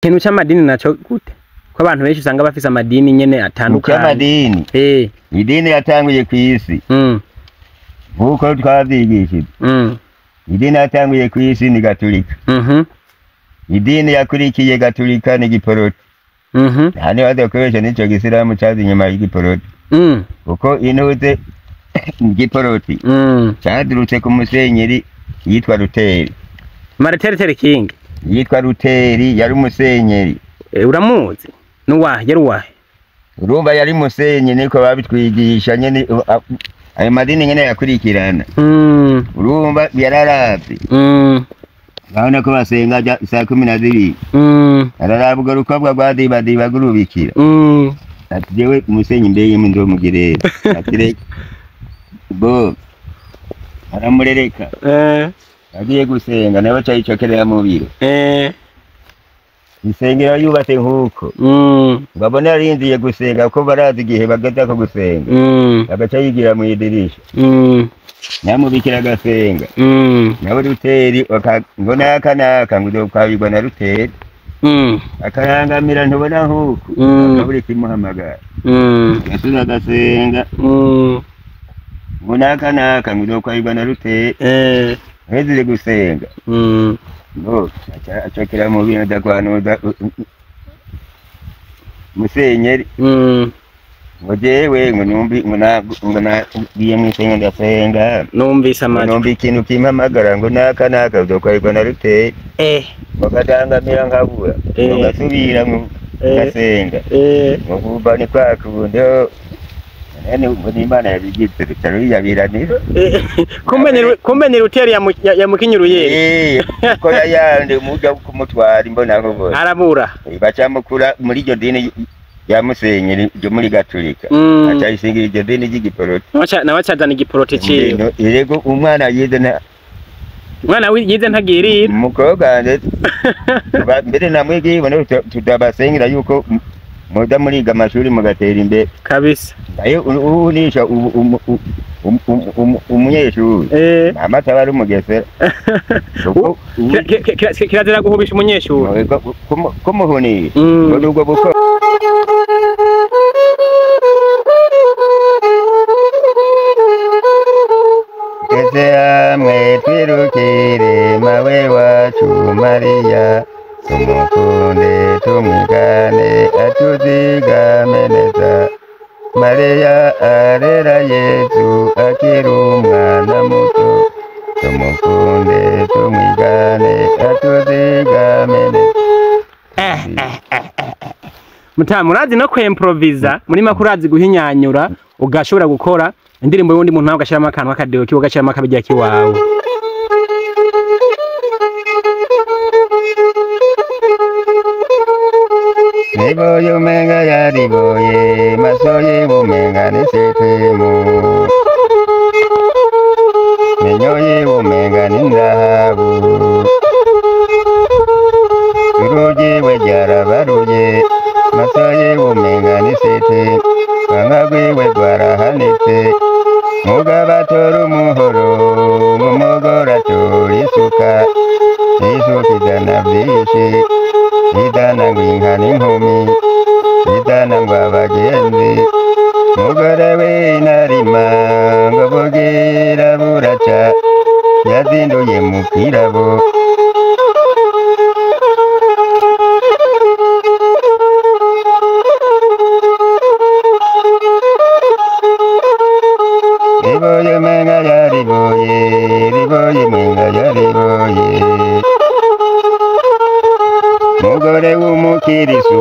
Ikintu c'amadini naco gute? Ko abantu benshi usanga bafise amadini nyene atandukanye. C'amadini. Idini yatanguye kw'isi. Nkuko twavyigishije. Idini yatanguye kw'isi ni Gatolika. Idini yakurikiye Gatolika ni Giporoti. Hano bazokoresha n'ico gisilamu caza inyuma y'igiporoti. Kuko inuze igiporoti cadurutse ku musenyeri yitwa Ruteri. Martin Luther King. Yitwa Ruteri yari umusenyeri. Uramuzi? Nuwahe yari uwahe? Urumva yari musenyi niko babitwigisha nyene ayo madini nyene yakurikirana. Urumva yararavye. Urabona ko basenga saa 12. Araraba urwo rukobwa rwadibadiba rurubikira. Ati jewe musenyi mbeye nzomugirera. Ati reka. Bo aramurereka. Agiye gusenga nawe aca yicokerera mu biro. Isengero yubatse nkuko. Babone arindiye gusenga ko barazi igihe bageza ko gusenga. Agaca yigira mu idirisha. Namubikira agasenga. Nawe Ruteri ngo naka naka ngo uzokwabirwa na Ruteri. Akarangamira ntubona nkuko. Akabura ikimuhamagara. Yasubira agasenga. Ngo naka naka ngo uzokwabirwa na Ruteri. Hezire gusenga. Ngo acokera mu bintu ndakwanuza musenyeri. Ngo jewe ngo numbi ngo nagiye mw'isenga ndasenga. Numvise amajwi. Numva ikintu kimpamagara ngo naka naka uzokwabirwa na Ruteri. Ngo kadangamira nkabura. Ngo ngasubira ngo ngasenga. Ngo kumva ni kwa kundi. Nene ngo Imana yabigize bitaro yabiranira. Kumbe ni Ruteri yamukinyuruye. Ko yayande umuja kumutwara imbona nkubona. Arabura. Bacamukura muri iryo dini ya musenyeri ryo muri Gatolika. Aca isingira iryo dini ry'igiporoti. Nawe acazana igiporoti ciwe. Yego umwana yize na umwana yize ntagirira. Umukobwa wanje mbere namwigiye ibona tutabasengera yuko muda muriga amashuri mugatera imbere. Kabisa. Ayo uhunisha umunyeshuri. Mama tabari umugesera. Kirazira guhubisha umunyeshuri. Kumuhunisha. Ngo nubwo buko. Twese hamwe twirukire mawe wacu Mariya. Tumukunde tumwigane atuzigame neza. Mariya arera Yesu akiri umwana muto. Tumukunde tumwigane atuzigame neza. Mutamu urazi no kwemproviza muri makuru urazi guhinyanyura ugashobora gukora indirimbo y'undi muntu nawe ugashiramo akantu k'akadeho kiwe ugashiramo akabijya kiwawe. Riboye umenga yariboye masoye umenga nisitemu minyoye umenga ninzahabu urugi we ryarabaruye masoye umenga nisitemu bangagwiwe rwarahanitse mugabatora umuhoro umugore atora isuka isuka izana byinshi idana ngo inka n'inkumi idana ngo abagenzi mugore w'intarima ngo bugira buraca yazinduye mu kirabo. Riboye umenga yariboye riboye umenga yariboye mugore w'umukirisu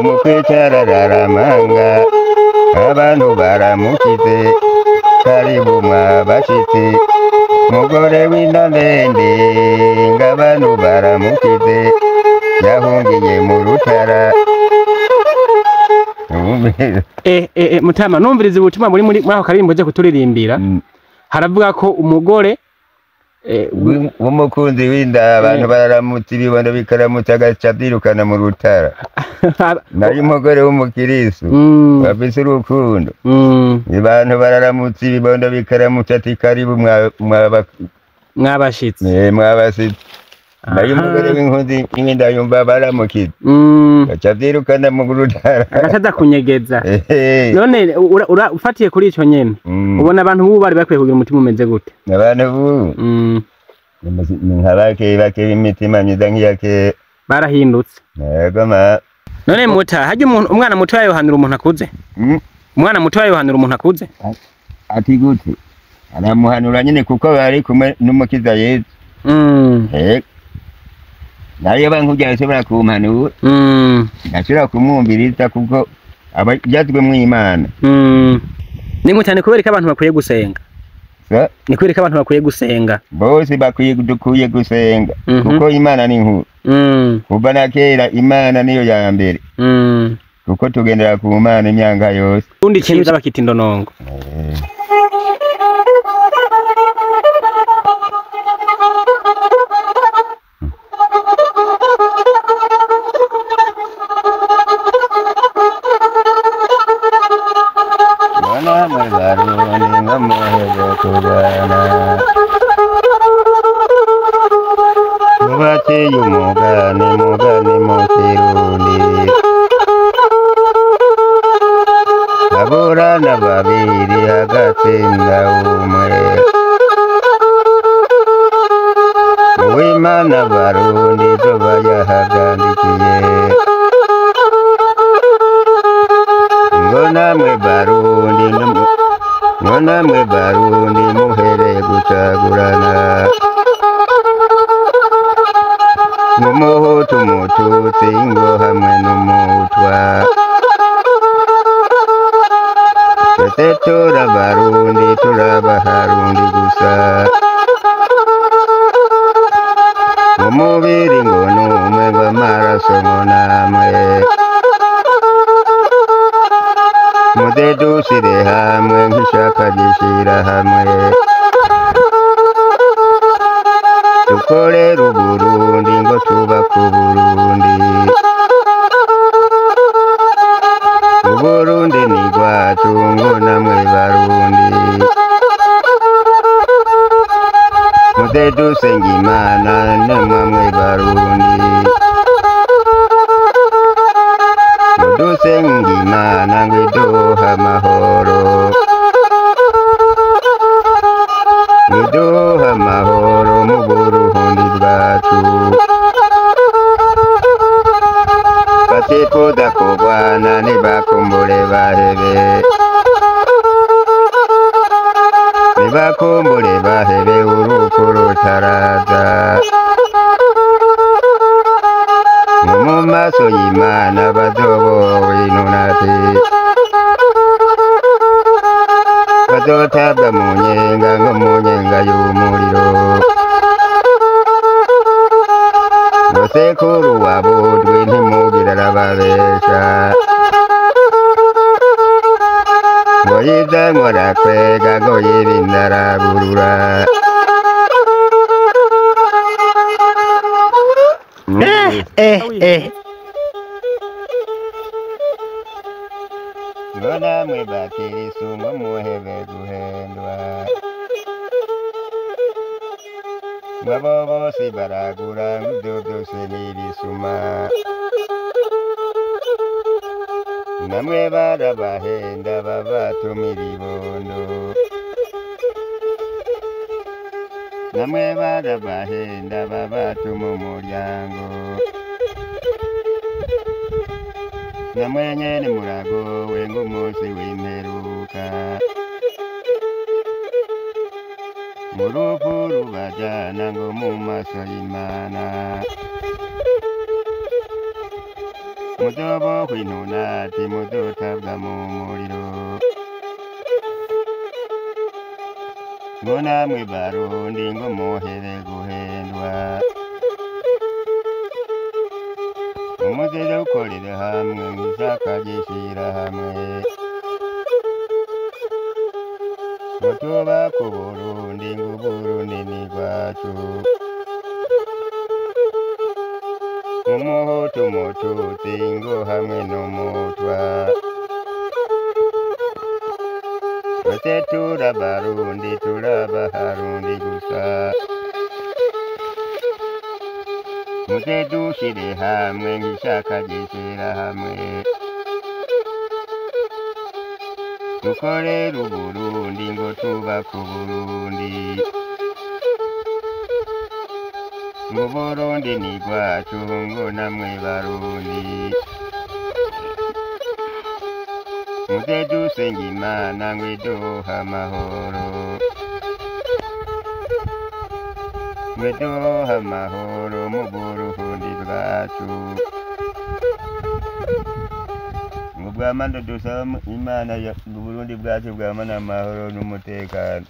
mukwicara araramanga abantu baramukize karibu mwabashitsi mugore w'indandende ng'abantu baramukize yahungiye mu rutara. Mutama numviriza ubutumwa muri muri ako karirimbo je kuturirimbira. Haravuga ko umugore w'umukunzi w'inda abantu bararamutse ibibondo bikaramutse agaca byirukana mu rutara. Nari umugore w'umukirisu bafise urukundo. Abantu bararamutse ibibondo bikaramutse ati karibu mwabashitsi. Mwabashitsi. Nayo umugore w'inkozi imwe yumva baramukiza. Gaca vyirukana mu rutara. Agacaza kunyegeza. None ufatiye kuri ico nyene. Ubona abantu bubu bari bakwiye kugira umutima umeze gute? Abantu bubu. Ni nka bake imitima myiza nk'iyake. Barahindutse. Yego ma. None muta hajye umuntu umwana muto yohanura umuntu akuze? Umwana muto yohanura umuntu akuze? Ati gute? Aramuhanura nyine kuko bari kumwe n'umukiza Yesu. Nayo bankubya ashobora kumpanura. Ndashobora kumwumviriza kuko aba byazwe mu Imana. Ni mutane kubera ko abantu bakwiye gusenga. Ni kubera ko abantu bakwiye gusenga. Bose bakwiye dukwiye gusenga kuko Imana ni nkuru. Kuva na kera Imana niyo ya mbere. Kuko tugendera ku Mana imyanga yose. Undi kintu bakita indonongo. Mubateye umugani mugani mu Kirundi baburana babiri agatsinda umwe Uwimana Barundi zoba yahagandikiye ngo namwe Barundi ngo namwe Barundi muhere gucagurana Umuhutu umututsi ngo hamwe n'umutwa twese turabarundi turabaharundi gusa umubiri ngo n'umwe ngo amaraso ngo namwe muze dushire hamwe nk'ishaka gishira hamwe dukorere Uburundi ngo tubake Uburundi Uburundi ni rwacu ngo namwe Barundi muze dusenga Imana namwe Barundi dusenga Imana ngo iduhe amahoro iduhe amahoro mu Burundi bwacu batifuza kurwana ntibakumbure bahebe ntibakumbure bahebe urupfu rutaraza no mu maso y'Imana bazobowe intunati bazotabwa mu nyenga ngo mu nyenga y'umuriro ngo sekuru wabudwi ntimugira arababesha ngo yizanywe arakwega ngo yibinde aragurura. Ngo namwe bakirisu ngo muhebe guhendwa ngo abo bose baragura ngo ibyo byose ni ibisuma namwe barabahenda babatumira ibondo namwe barabahenda babatuma umuryango namwe nyene muragowe ngo umunsi w'imperuka mu rupfu rubajana ngo mu maso y'Imana muzobohwa intunati muzotabwa mu muriro ngo namwe Barundi ngo muhere guhendwa umuze dukorere hamwe nk'ishaka gishira hamwe ngo tubake Uburundi ngo Uburundi ni bwacu umuhutu umututsi ngo hamwe n'umutwa twese turabarundi turabaharundi gusa. Muze dushire hamwe nk'ishaka ry'ishira hamwe, dukorere Uburundi ngo tubake Uburundi, ngo Burundi ni rwacu ngo namwe Barundi. Muze dusenge Imana ngo iduhe amahoro, ngo iduhe amahoro mu Burundi bwacu. Ngo bwamane dusaba Imana mu Burundi bwacu bwamane amahoro n'umutekano.